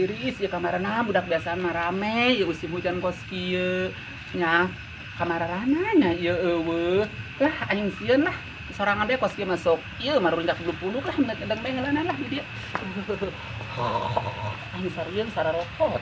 Tiris ieu kamarana budak biasa mah rame ieu musim hujan kos kieu nya, kamarana nya ieu eueuh lah, aing sieun lah sorangan deh kos kieu masuk ieu marunjak bulu-puluk lah, edeng bae ngeulaan lah di dieu. Aing sarieun sararokot.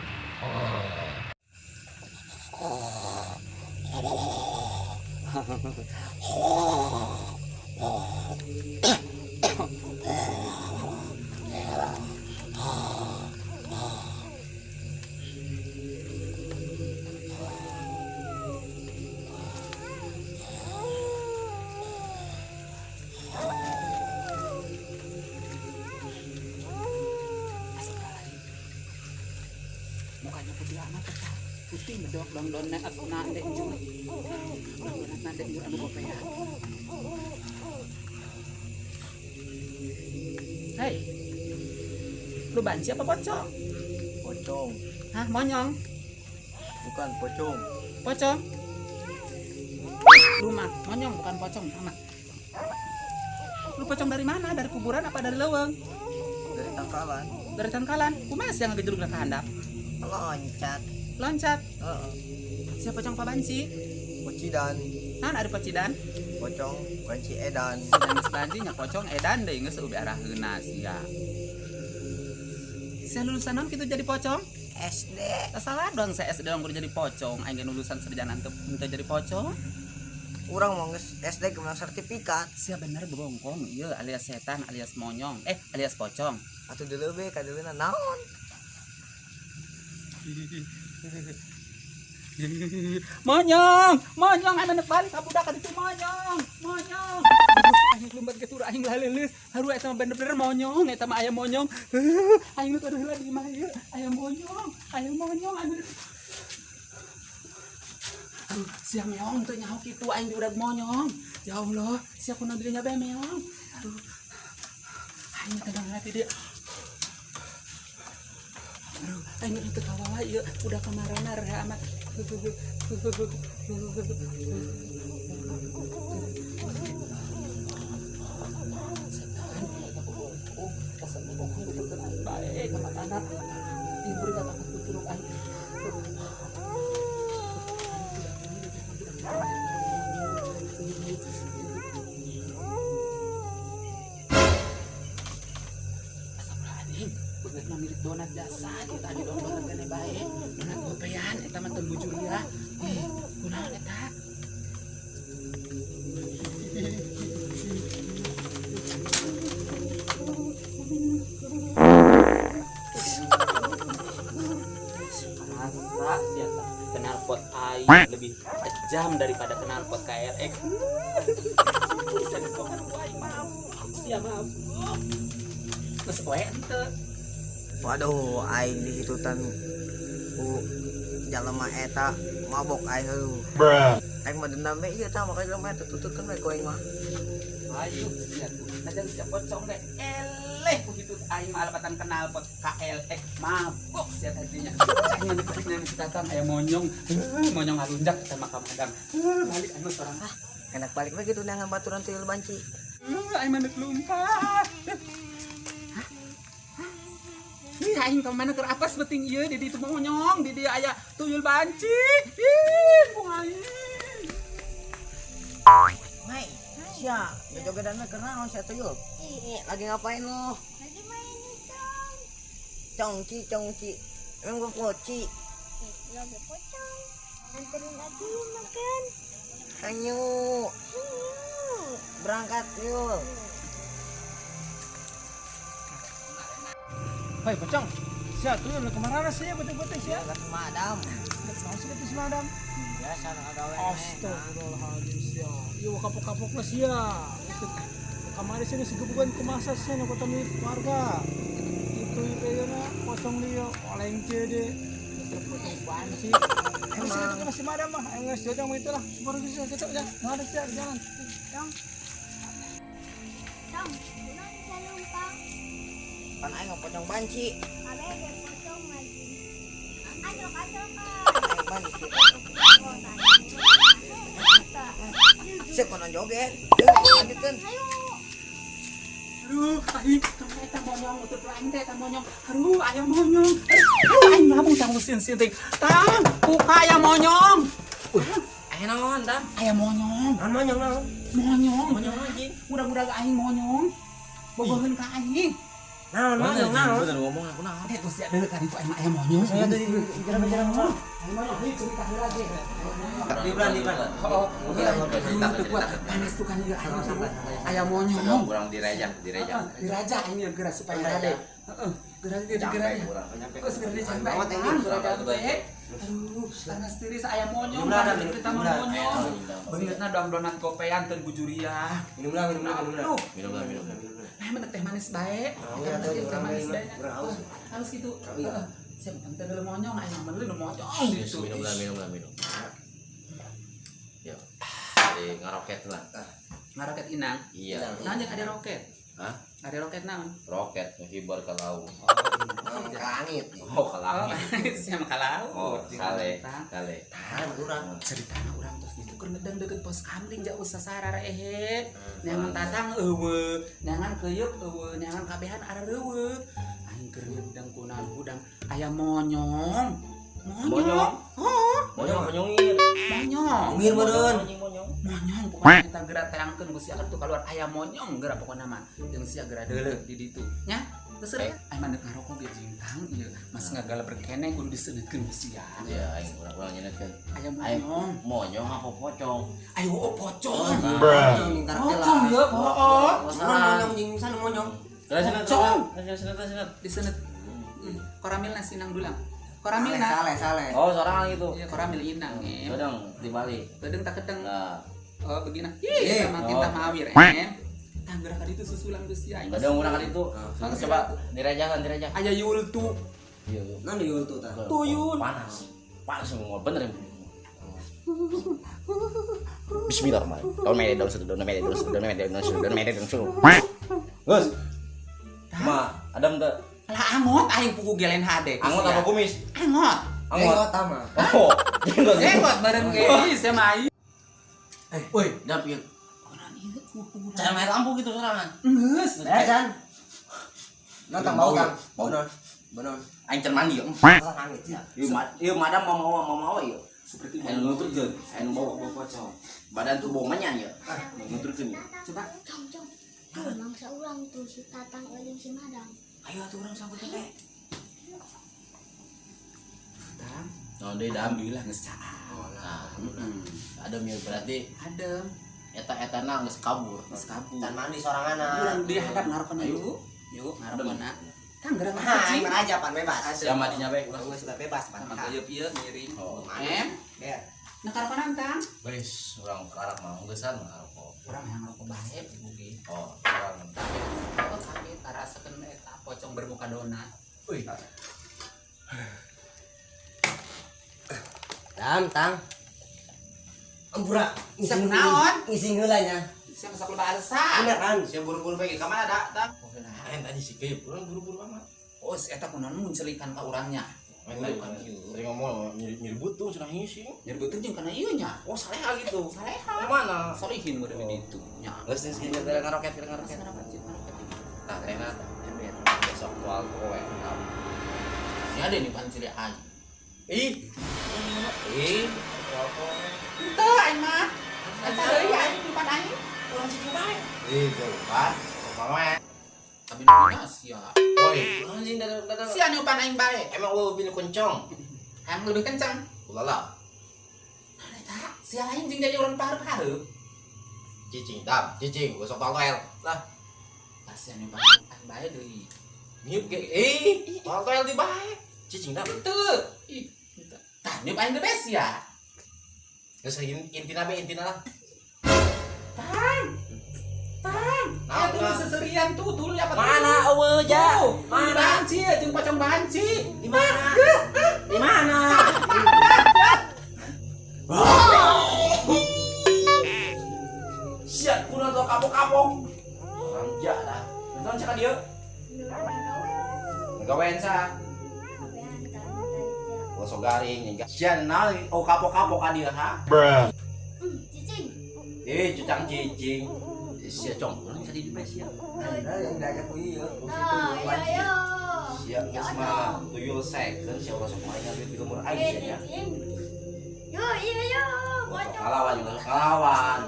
Mukanya putih amat eta. Putih medok dong donat na dek jur. Donat na dek jur anu gopea. Hei. Lu banci apa pocong? Pocong. Hah, monyong? Bukan pocong. Pocong? Lu mah monyong bukan pocong sama. Lu pocong dari mana? Dari kuburan apa dari leuweung? Dari tangkalan. Dari tangkalan. Kumaha sih yang ngegejruk ka handap? Loncat. Loncat. Heeh. Siapa pocong apa banci? Pocidan. Naon ari pocidan? Pocong banci edan. Edan geus banci nya pocong edan deui geus eueuh araheuna sia. Sia lulusan naon kitu jadi pocong? SD. Tak salah dong saya SD dong kudu jadi pocong. Aing ge lulusan sarjana teu jadi pocong. Urang mau geus SD ke menang sertifikat. Sia bener bobongkong ieu alias setan alias monyong alias pocong. Atuh deuleu be kadeuleuna naon? Monyong, monyong anu nek balik ka budak ka ditu monyong, monyong. Aing lumpat ke turu aing laleuleus. Haru eta mah bener-bener monyong, eta mah aya monyong. Aing nu heula di imah ieu, aya monyong, aya monyong anu. Aduh, sia meong teu nyaho kitu aing diudag monyong. Ya Allah, sia kunaon dirinya bae meong. Aduh. Aing teh ngerti dia. Aduh, aing teu kawawa ieu udah kamarana reh amat. Setan, eta bohong. Asa bohong gitu kan aing bae ka matana. Ieu kata turuk aing. Astagfirullahaladzim, beungeut mah mirip donat jasa kieu tadi dong donat kene bae. Donat gopean eta mah teu bujur ya. Ih, kunaon eta? Rasa sia tah knalpot aing lebih kejam daripada knalpot KRX. Bisa disokan ku aing mabuk. Sia mabuk. Geus we henteu. Waduh, aing dihitutan ku jalema eta mabok aing heuh. Bruh. Aing mah dendam we ieu tah maka jelema eta tututkeun we ku aing mah. Ayo sia tuh. Najan sia pocong teh eleh ku hitut aing mah alepatan knalpot KLX mabok sia tadinya. Aing mah balik nang si Tatang aya monyong. Monyong ngalunjak eta mah ka Madang. Balik anu sorang ah. Enak balik we kitu neangan baturan tuyul banci. Aing mah deuk lumpat. Ih, aing ka mana keur apes beuting ieu di ditu monyong, di dieu aya tuyul banci. Ih, bung aing. Mai, sia, jojogedan mah keur naon sia tuyul? Ih, lagi ngapain lo? Lagi main cong. Congci, congci. Emang gua poci. Ih, lo ge pocong. Anterin aku yuk makan. Ayo. Ayo. Berangkat yuk. Hei pocong, sia tuyul lu kemana sih betul-betul sia? Ke Madam. Mau sih ke Madam? Biasa nak gawe. Astagfirullahaladzim sia. Iya kapok-kapok lah sia. Kemarin sih segebukan kemasa sia nak ketemu warga. Itu itu na pocong liyo oleng cede. Pocong banci. Emang masih Madam mah, emang jojong itulah. Baru bisa kita ya, nggak ada sia jalan. Cong. Cong, kunaon sia numpang? Pan aing mah pocong banci. Abe ge pocong lagi. Aduh, kacau kan. Aing banci. Oh, tadi. Sia konon joget. Yuk, lanjutkeun. Ayo. Aduh, aing Eta monyong nutur aing teh eta monyong. Aduh, aya monyong. Aduh, aing ngabung tang sieun teh. Tang, buka aya monyong. Aya naon, Tam? Aya monyong. Naon monyong naon? Monyong. Monyong anjing. Mudah-mudahan aing monyong. Bogoheun ka aing. Naon monyong naon? Bener ngomong aku naon. Eh, terus ya deuleu ka ditu aing mah aya monyong. Saya tadi bicara-bicara ngomong. Aya monyong heuh cerita heula ge. Di bulan di bulan. Oh, teu kuat. Panas tuh kan ieu aing. Aya monyong. Kurang dirajak, dirajak. Diraja aing ieu geura supaya rade. Heeh, geura ge Capek geura. kurang. Terus geura dicampe. Banget ini. Geura bae. Aduh, panas tiris aya monyong. Minum lah, Panas minum cerita lah. monyong. Beungeutna dongdonan kopean teu bujuriah. Minum lah, minum lah, minum lah. Aduh, Minum lah, minum. nah mentek teh manis bae. Oh, Teh iya, manis, tuh, teh manis orang bae. kurang haus. Haus gitu. Iya. Heeh. Siapa teh deuleu monyong aing mah meuli nu monyong gitu. Minum lah, minum lah, minum. Ya. Jadi ngaroket lah. Ngaroket inang. Iya. Naon jeung ada roket? Hah? Ada roket naon? Roket ngehibur ke laut. Ke langit. Oh, ke Oh, langit. itu siapa kalau? Oh, sale, sale. Tahan kurang. Ceritana urang tos gitu keur ngedang deukeut pos kamling jauh sasara ehe. Neangan tatang eueuh, neangan keuyeup eueuh, neangan kabehan arareueuh. Aing keur ngedang kunaon hudang aya monyong. Monyong. Heuh, Monyong monyongin. monyong. Ngir meureun. Monyong. Monyong pokoknya kita geura teangkeun ku sia atuh kaluar aya monyong geura pokona mah. Jeung sia geura deuleu di ditu. Nya, geus ya. Aing mah deuk ngarokok ge jingkang ieu. Mas ngagala berkene kudu diseuneukeun ku sia. Ya, aing urang-urang nyeunetkeun. Aya Aing monyong. monyong apa pocong? Ayo oh, pocong. Monyong tarik Pocong ya, oh. Monyong jeung sana monyong. Pocong. Senet, senet. Disenet. Koramil nasi nang dulang. Koramil na. Sale, sale. Oh, sorangan gitu. Iya, koramil inang eh. Kadang dibalik. Bedeng tak keteng. Nah, Oh, begini. Ih, sama Oh. kita mawir eh. Tanggerah kali itu susulan geus sia. kadang urang kali itu. Coba dirajakan, dirajak. Aya yultu. Iya. Naon diul tuh tah? Tuyul. Panas. Panas semua bener ya. Bismillahirrahmanirrahim. Daun mere daun daun mere daun daun mere daun daun mere daun Gus. Ma, Adam teh Lah angot aing puku gelen hade. angot apa kumis? Angot. Angot. Jenggot ama. Oh, jenggot. Jenggot bareng ge sia mah aing. Woi, dap ieu. Orang ieu kuku. Cara main lampu gitu sorangan. Geus. Eh, San. Non tang bau tang. Bau non. Bau non. Aing can mandi ya. Langit sia. Ieu madam mau ieu. Seperti Aing nuturkeun, aing bawa bawa pocong. Badan tuh bau menyan ya. Nuturkeun. Coba Cong, cong. Tuh, mangsa urang tuh si Tatang euling si Madang. Ayo atuh urang sambut teh. Tang. Naon deui dam? Alhamdulillah geus caah. Nah, Heeh. adem ya berarti Adem, eta-etana geus kabur. geus kabur. Can mandi sorangan. Urang di hadap ngarokona yuk. Yuk ngarokona. Tanggerah Nah, kucing. aing aja pan bebas. Sia madinya bae urang. Urang sudah bebas pan. Sama geuyeub ieu ngiring. Oh. Em, Ber. nah karokonan tang. Wes, urang karak mah geusan ngarokok. Urang yang ngarokok bae bugi. Oh, urang Oh, kaget tarasakeun eta pocong bermuka donat. Wih, Dam tang. Ampura. Siap naon? Ngising heula nya. Siapa sok loba alasan? Beneran. sia buru-buru bae ka mana da, Tang? Aing tadi si Keup, urang buru-buru amat. Oh, si eta kunaon muncelikan ka urangnya. Tadi ngomong nyeri butuh cenah ngising. Nyeri beuteung jeung kana ieu nya. Oh, saleha gitu. Saleha. Mana? Solihin meureun di ditu nya. Geus geus kira ngaroket kira ngaroket. Ngaroket, ngaroket. Tah tehna Ember. besok tual kowe. Si ada nih pancili aing. Ih. Ih, Henteu aing mah. Eta deui aing nyupan aing. urang cicing bae. Ih, jauhan. Kumaha? Tapi nu sia. Woi, urang anjing dadang. Sia nyupan aing bae. Emang eueuh bini kencong. Aing lebih kencang. Ulala, Nah, eta sia lain jeung jadi urang pahareup-hareup. cicing dam, cicing, gosok toel. Lah, Lah sia nyupan aing bae deui. nyiup ge. Ih, toel di bae. Cicing dam. Henteu. Ih, henteu. Tah nyup aing the best ya. Geus intina be intina lah. Tang. Tang. Nah, Ya tuh seserian tuh, tuh apa tuh? Mana eueuh ja? Tuh, mana banci ya, jeung pocong banci. Di mana? Di mana? Sia kuna tuh kapok-kapok. Ranja lah. Nonton cek dia. Gawean sa. Gosok garing ya. Sia naon oh kapok-kapok ka dieu ha. Cicing. Eh, cucang cicing. Sia cong, urang bisa di dieu sia. Yang diajak ku ieu. Nah, iya yo. Sia geus mah tuyul second sia ulah sok main duit di lembur aing sia nya. Yo, iya yo. Sok Pocong. ngalawan juga sok ngalawan.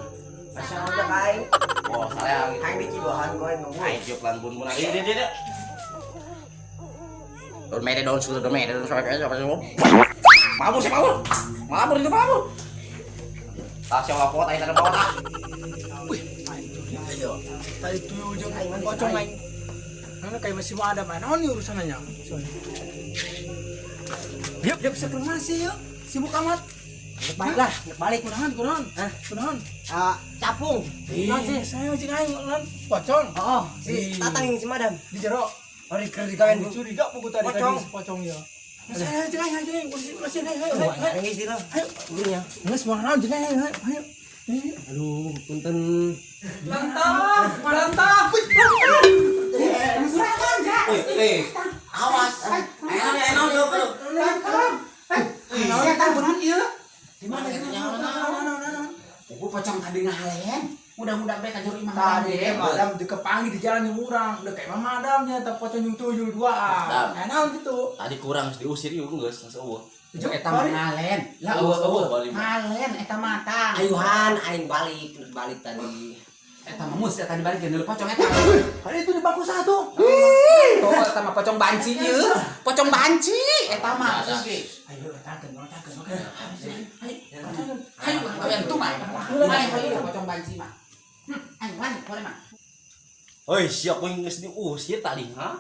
Masa udah aing. Oh, sayang gitu. Aing di Cibohan kowe nunggu. Aing tiup lan bun bun. Ieu dia dia. Don mere don sudah don mere don sudah mabur sih mabur. Mabur itu mabur. Tah sia lapot aing tadi bawa tah. Ayo. Tadi tuyul jeung pocong aing. Mana kayak masih mau ada main naon nih urusannya. Yuk, yuk bisa ke mana sih yuk? Sibuk amat. Balik lah, balik. Kunaon, kunaon? Hah? Kunaon? Ah, capung. Naon sih? Saya jeung aing naon pocong. Oh, si Tatang yang si Madam. Di jero. Hari keur digawean Aing curiga pugu tadi Pocong. tadi si pocong ya. Saya jeung aing aing aing masih ayo ayo ayo. Aing sih lah. Ayo. Gurunya. Geus mau naon jeung aing ayo ayo. Aduh, punten. Lantah, lantah. Eh, awas. Ayo ayo ayo ayo. Sia tang kunaon ieu? Di mana itu nyawa? Gua pocong tadi ngahalen. Mudah-mudahan bae ka jero imah Tadi madam. madam dikepangi di jalan yang urang, udah kayak madamnya tapi pocong yang tuyul dua. Madam. Nah, naon gitu. Tadi kurang diusir ieu geus geus eueuh. Eta mah ngalen. Lah Eueuh, eueuh eueuh, balik. Ngalen eta mah tah. Ayuhan aing balik, balik tadi. Eta mah mus eta dibalik jeung pocong eta. Hari itu di bangku satu. Oh, eta mah pocong banci ieu. Pocong banci eta mah. Ayo, taken, taken, oke. Ayo, ayo gawean tuh mah. Ayo, ayo pocong banci mah. Ayo wani boleh mah. Hoi, sia kuing geus diusir tadi, ha?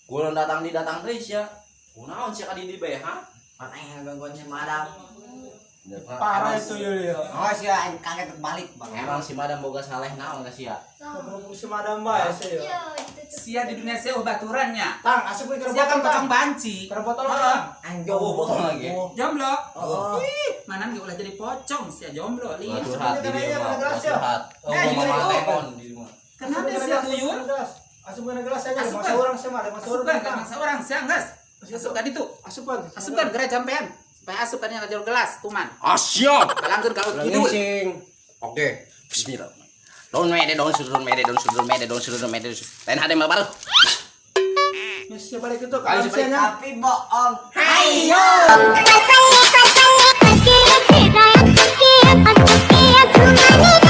Gua datang di datang teh sia. Kunaon sia ka di dieu bae, ha? Pan aing gangguan si Madam. Parah itu yul ya. Oh, sia aing kaget balik, Bang. Emang si Madam boga saleh naon ka sia? Kerupuk si madam bae sih ya. Yo, itu tuh. Sia di dunia sia baturannya. Tang, asup ke Sia kan botol, pocong tang. banci. Ke botol tang. Aing Oh, botol lagi. Jomblo. Oh. Ih, mana ge ulah jadi pocong sia jomblo lieur. Ulah curhat di dieu mah, ulah Gelas, ya. curhat. Oh, Nah, mama iya, lemon di dieu mah. Kenapa sia tuyul? Asup ke gelas aja, Asup masa kan? orang sih mah, ada masa orang. Asupan kan mangsa orang sia geus. Asup ka ditu. Asupan. Asupan geura jampean. Supaya asup kan yang gelas tuman. Asyap. Balangkeun ka laut kidul. Oke. Bismillah. Don mede don sudah don mede don sudah don mede don sudah don mede. Lain hade mah baru. Ya, siapa balik itu? Ayo, Kalau siapa balik. Tapi bohong. Hayo. Kaki, kaki, kaki, kaki, kaki, kaki, kaki, kaki,